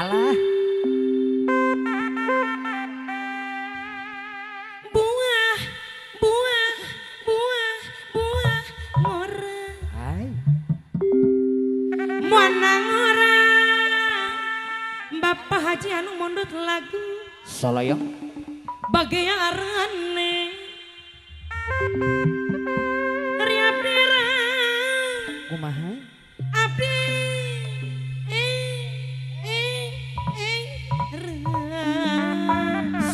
Alah. Buah, buah, buah, buah ngora. Hai. Mana ngora. Bapak Haji anu mondot lagu. Soloyong. Bagiarane. Riap dira. Kumaha? Abdi. Eh, eh, eh, ra.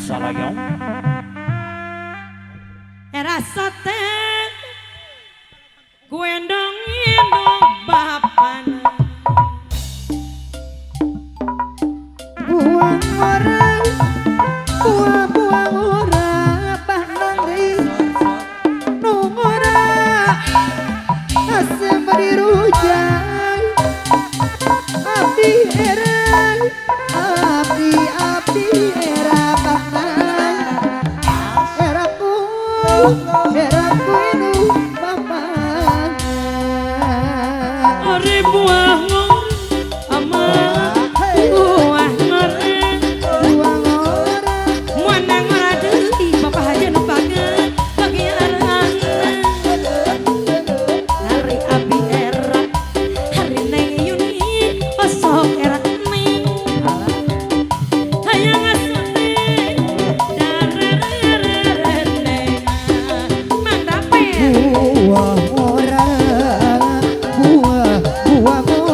Soloyong. Era sote kuendong endong bapana. Buang ora, buang buang ora, bahnang deui nu ngora, asem dirujang. Abdi era, abdi abdi era bahnang. Eraku, eraku inu bapana. Ari buah ngor ama buah ngor Buang ora, mana ngora deui Bapak Haji anu paget bagiarana. Hari abi era hari Neng Yuni osok era neng hayang asune darerererene Mang Daper. Buah ora, buah buah.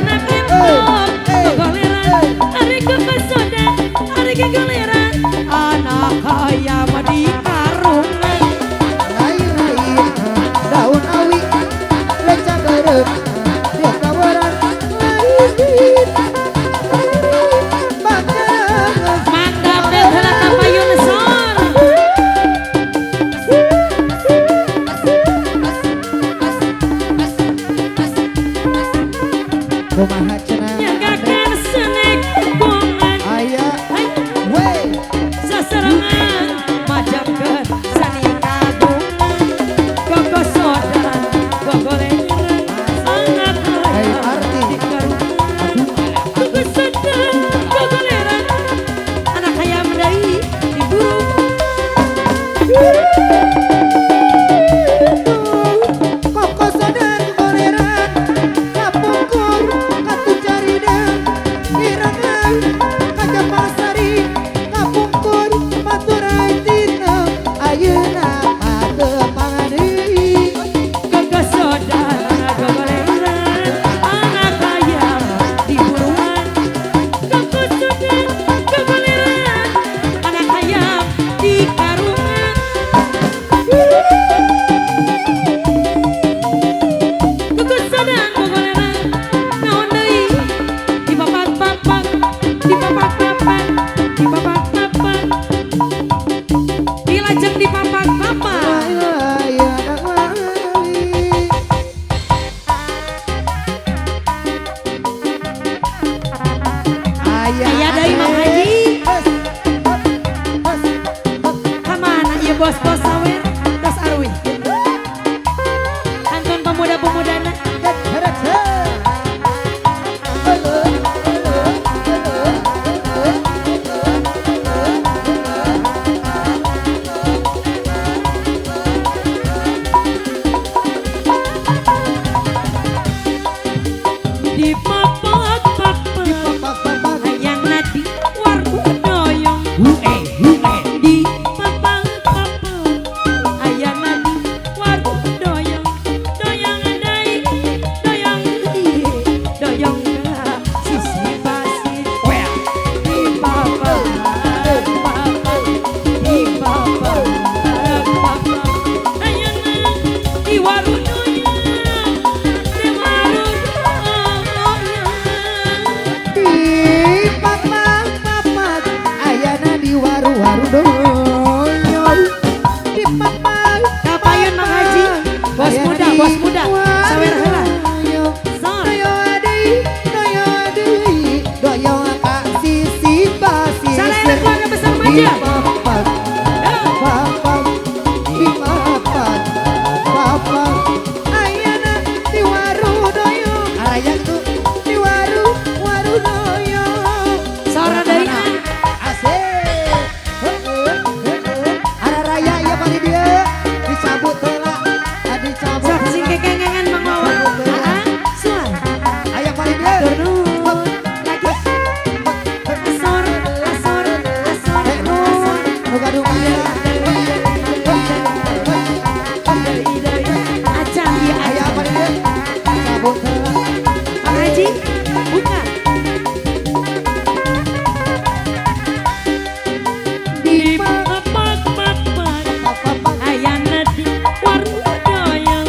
Anak lempok gogoleran, ari kepesodan, ari gegoleran, anak hayam di karungan. Lain-lain daun awi leca beureum dia kawaran lain bakal Mangga heula ka payun sor. Kumaha cenah Nyanggakeun senek bongan. Aya Hai we sasarengan majangkeun sani kagungan. Gogosodan gogoleran, anak Hai hayam arti. Di karungan. Gogosodan gogoleran, anak hayam deui diburu. Kokosodan goleran kapungkur katu caridang irengan kajapasari kapungkur paturai tina ayeuna patepangan deui. Gogosodan gogoleran, anak hayam di buruan. Gogosodan gogoleran, anak hayam di karungan. Gogosodan gogoleran, naon deui di papak-papak, di papak-papak, di papak-papak, dilajeng di papak-papak. Aya deui Mang Haji. Kamana ieu bos-bos sawer tos aruih. Kantun pemuda-pemudana. Di papak-papak hayangna di warung doyong. Di papak-papak hayangna di warung doyong. Doyong deui, doyong deui, doyong ka sisi pasir. Di papak-papak, di papak-papak hayangna di warung doyong. Di warung doyong. Di papak-papak ayana di waru-waru doyong. Di papak Kapayun Mang Haji, bos muda, bos muda, sawer heula. Sor. Doyong deui, doyong deui, doyong ka sisi pasir. Salahna keluarga besar Di Maja. papak, papak, di papak, papak ayana di waru doyong. Araya tuh di waru, waru doyong. Sora deui ah. Asik. Ara raya ieu mah di dieu dicabut heula, dicabut. Sok sing kekengengan Mang Wawan. Aa, suar. Aya mah di dieu. Tur nuhun. Lagi. Asor, asor, asor, Eh, nu, asor. nu gaduh mah. Deui, deui. Acan ieu Aya acan. apa di dieu? Dicabut heula. Mang Haji, buka. Di papak-papak Papak, ayana di warung doyong.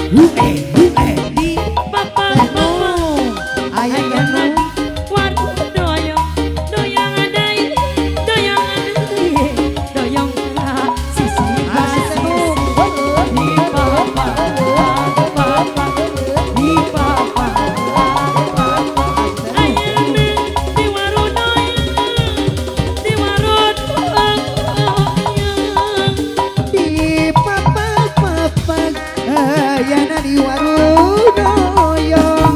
Di papak-papak aya ayana nu. di warung doyong. Doyong deui, doyong deui, doyong ka sisi Asik nu. pasir. Di papak-papak, di papak-papak ayana di warung doyong, di warung doyong. Di papak-papak ayana di warung doyong.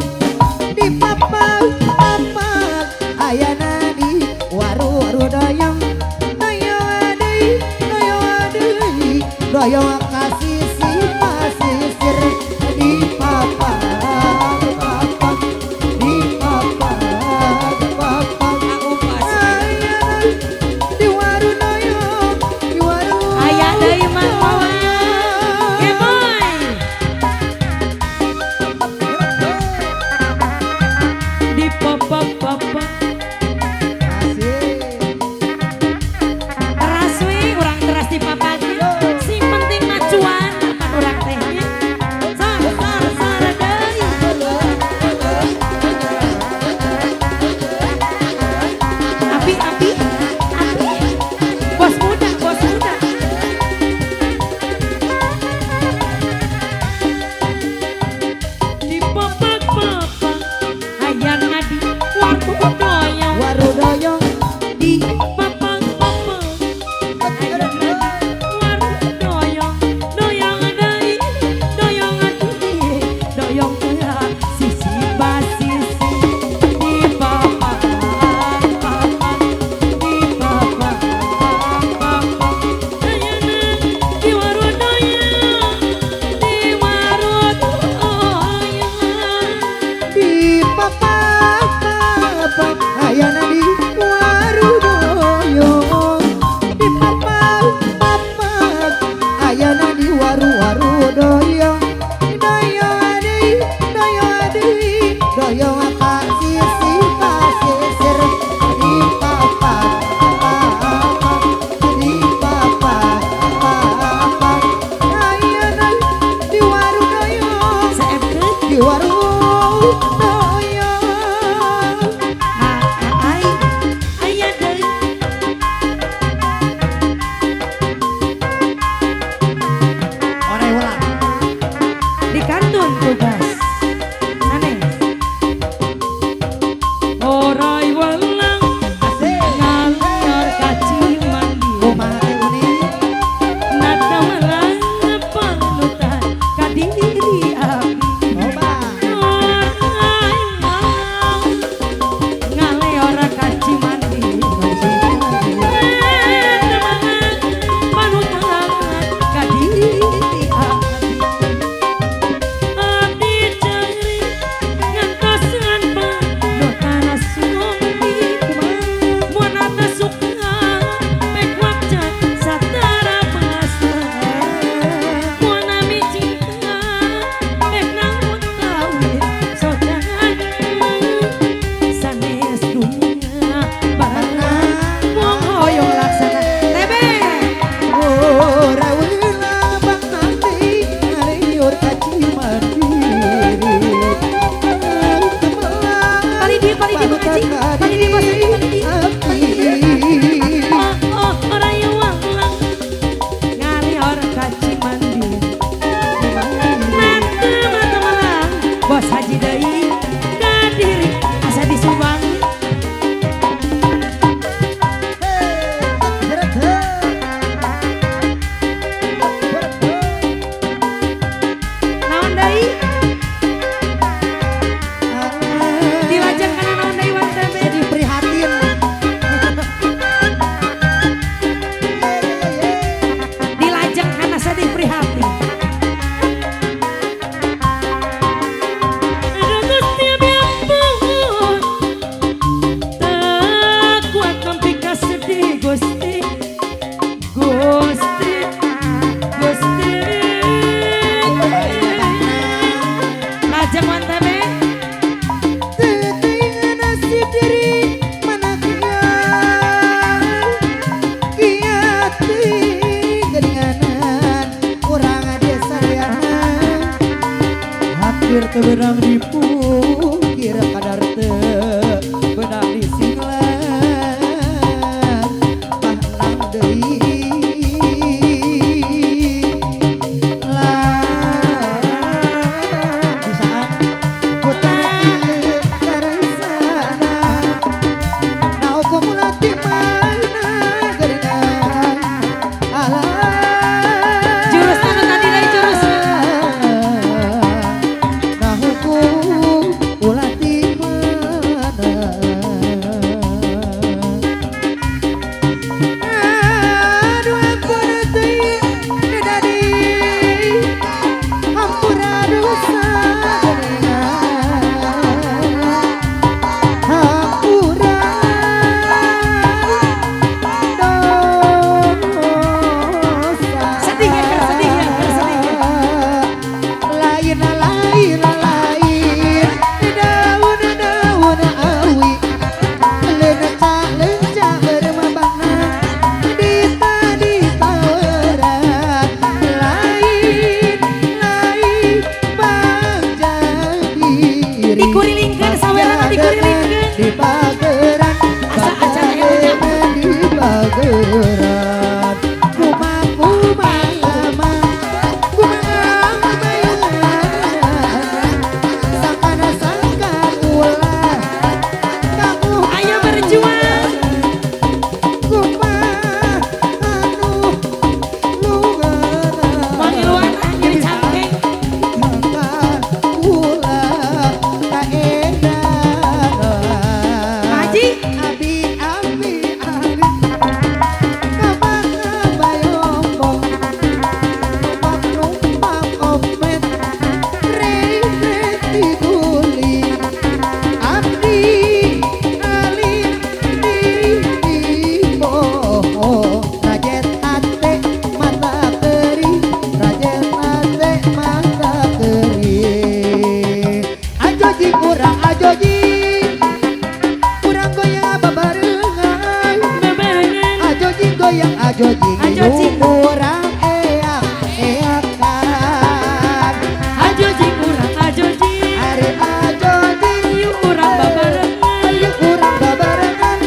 Di papak-papak ayana di waru-waru doyong. Doyong deui, doyong deui, doyong ka sisi pasisir. Di papak-papak, di papak-papak ayana di warung doyong, di warung. Aya deui Mang Wawan. Gemoy. Di Orai welang Asik. Ngalor kacimandi Kumaha teh Uni? Nata melang panutan kadiri abdi. Coba. Orai welang ngaleor kacimandi Nata melang panutan kadiri abdi. Abdi cari ngantosan panutan sumbi. Monata suka pek wakca satara basa. Monami cinta pek nang utawi sojangan sanes dunia barang wong hoyong laksana tebe. Ora welang bang nanti ngaliur ka Cimandiri. Palidi palidi Bang Haji, palidi Bos Haji, palidi. Oh oh ora welang ngalior ka Cimandiri. Nate mata malang Bos Haji deui kadiri asa di Subang. Naon deui dilajeng kana naon deui Wan Tebe? Jadi prihatin. Dilajeng kana sedih prihatin. Aduh Gusti abdi ampun, tak kuat nampi kasedih Gusti. Gusti, Gusti. Lajeng Wan Tebe. Teuing nasib diri mana kiat kiat teuing geuninganan urang desa liana hampir teu beunang dipungkir kadar teu beunang disinglan pahnang deui lah bisaan putar karasana nau kumula ti mana geuningan alah. Jurus anu tadi deui jurus. Nah hukum ulah ti mana. Aduh ampun teuing dadi hampura dosa geuningan hampura dosa. Sedih ya, keur sedih ya, keur sedih ya. Lain lain lain daun daun awi lenca lenca bermabana di tadi tawaran lain lain bang jadi Dikurilingkeun sawerana dikurilingkeun. Di pageran. Asa acara eta nya. Di pageran kuma kuma ma kuma sangkana sangka ulah kamu. Ayo berjuang. Kuma anu lungana. Pangiluan ah nyeri cangkeng. Maka ulah kaendana. Haji. Abi abi abi kabang bayombong numpak numpak opet rei rei tiguli abdi alim di boho rajet ate mata keri rajet ate mata keri ajo jing urang ajo jing urang goyang babarengan. Bebarengan. Ajo jing goyang ajo jing. Ajo jing. Urang eak eakan. Ajo jing urang ajo jing. Ari ajo jing. Yuk urang babarengan. Ayo urang babarengan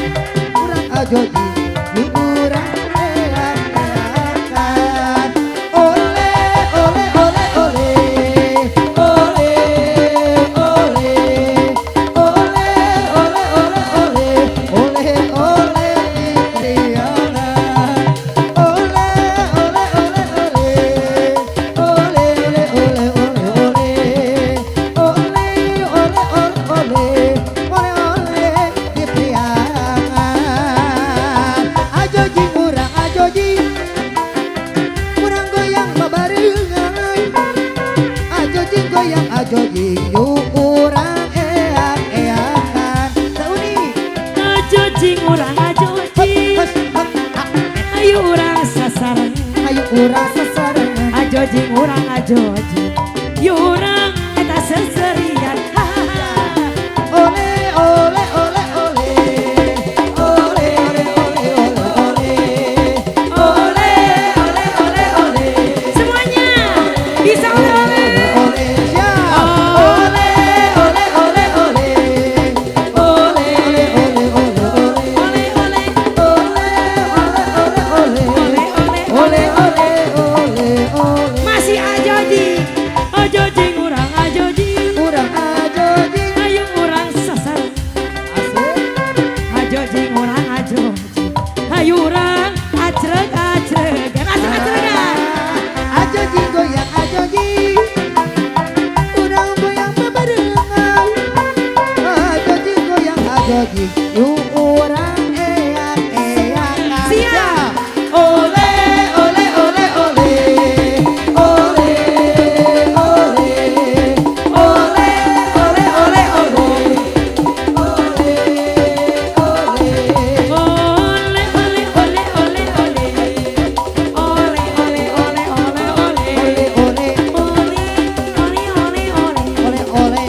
urang ajo jing yuk urang eak eakan. Ole ole ole ole ole ole ole ole ole. jing urang ajo jing. Ayo urang sasarengan. Ayo urang sasarengan. Ajo jing urang ajo jing. Yuk urang eta seserian. Ole ole ole ole. Ole ole ole ole. Ole ole ole ole. Semuanya bisa ole ole. Ole siap. Ole ole ole ole. Ole ole ole ole. Ole ole Ole ole ole ole ole ole. Ole ole ole. Masih ajo jing. Ajo jing urang ajo jing. Urang ajo jing. Ayo urang sasarengan. Asik. Ajo jing urang ajo jing. Ayo urang acreg acregan acreg acregan. Ajo jing goyang ajo jing. Urang goyang bebarengan. Ajo jing goyang ajo jing. Yuk urang eak eakan. Siap. Ole ole ole ole. Ole ole. Ole ole ole ole. Ole ole. Ole ole ole ole ole. Ole ole ole ole ole. Ole ole. Ole ole ole ole. Ole ole. Ole ole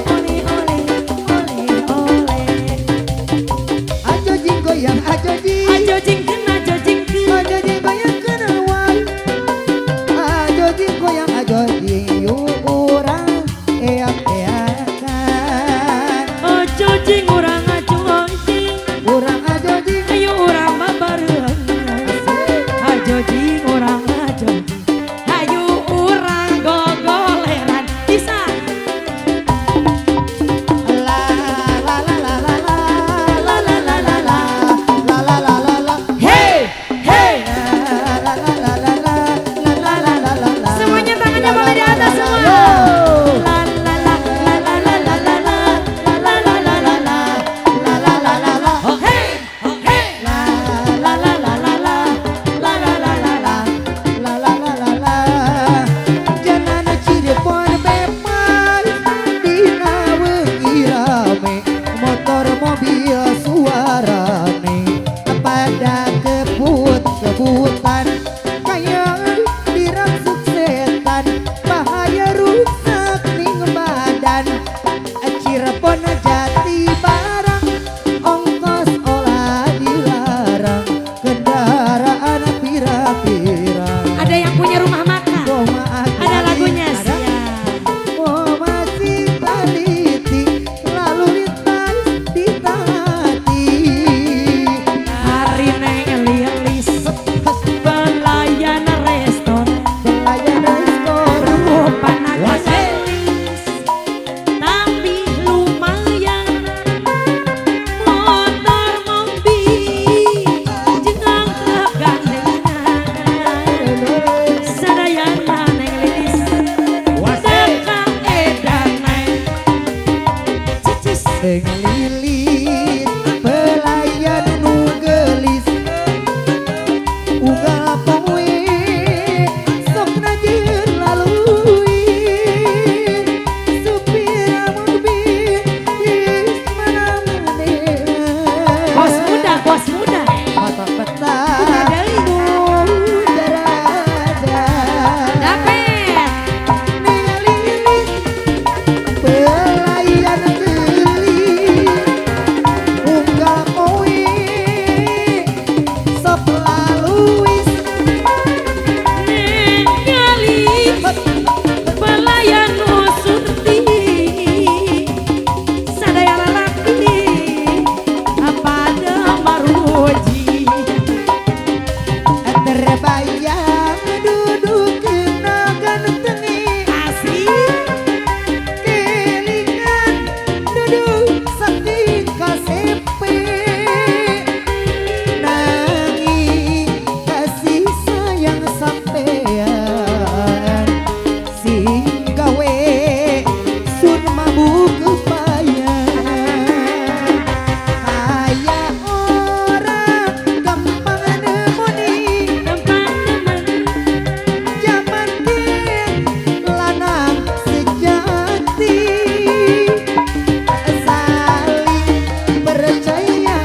ole ole. Ajo jing goyang ajo jing. Ajo jing kena ajo jing kena. Ajo jing goyang kenawan. Ajo jing goyang ajo jing. Yuk urang eak eakan. Ajo jing urang ajo jing. Urang ajo jing. Ayo urang babarengan. Ajo jing urang ajo jing. Ayo urang gogoleran. Bisa. La la la la la la la la la la la la la la la la. Hey hey. La la la la la la la la la la. Semuanya tangannya boleh di atas semua. Yo. La la la la la la la la la la la la la la. La la la la la. Hey hey. La La la la la la la la la la la. La la la la la. Jalan Cirebon bebas dina wengi rame, motor mobil suarane pada kebut-kebutan kaya dirangsuk setan, bahaya rusak ning badan. Cirebon jati barang, ongkos olah dilarang, kendaraan pirang-pirang. Ada yang punya rumah makan. Ada lagunya. Siap. Oh masih teliti, lalu lintas ditaati. Hari neng lilis pelayan restoran. Pelayan restoran. Rupana gelis tapi lumayan. Motor mobil jeung truk gandengan. Sadayana neng lilis teka edan neng cicis. Neng lilis pelayan nu geulis, unggal poe sok najieun lalui. Supir mobil geus mana-manean. Bos muda, bos muda. Mata peta deui. nu darada. Dapet. Neng lilis pelayan geulis, unggal poe sok laluis. Neng gelis pelayan nu surti, sadaya lalaki pada maruji. Terbayang duduk kena gantengi, Asik. kelingan duduk sakti kasepe. Nanging kasih sayang sampean sing gawe sun mabuk kepayan. Kaya orang gampang nemoni, Gampang nemen. jaman kieu lanang sejati, saling percaya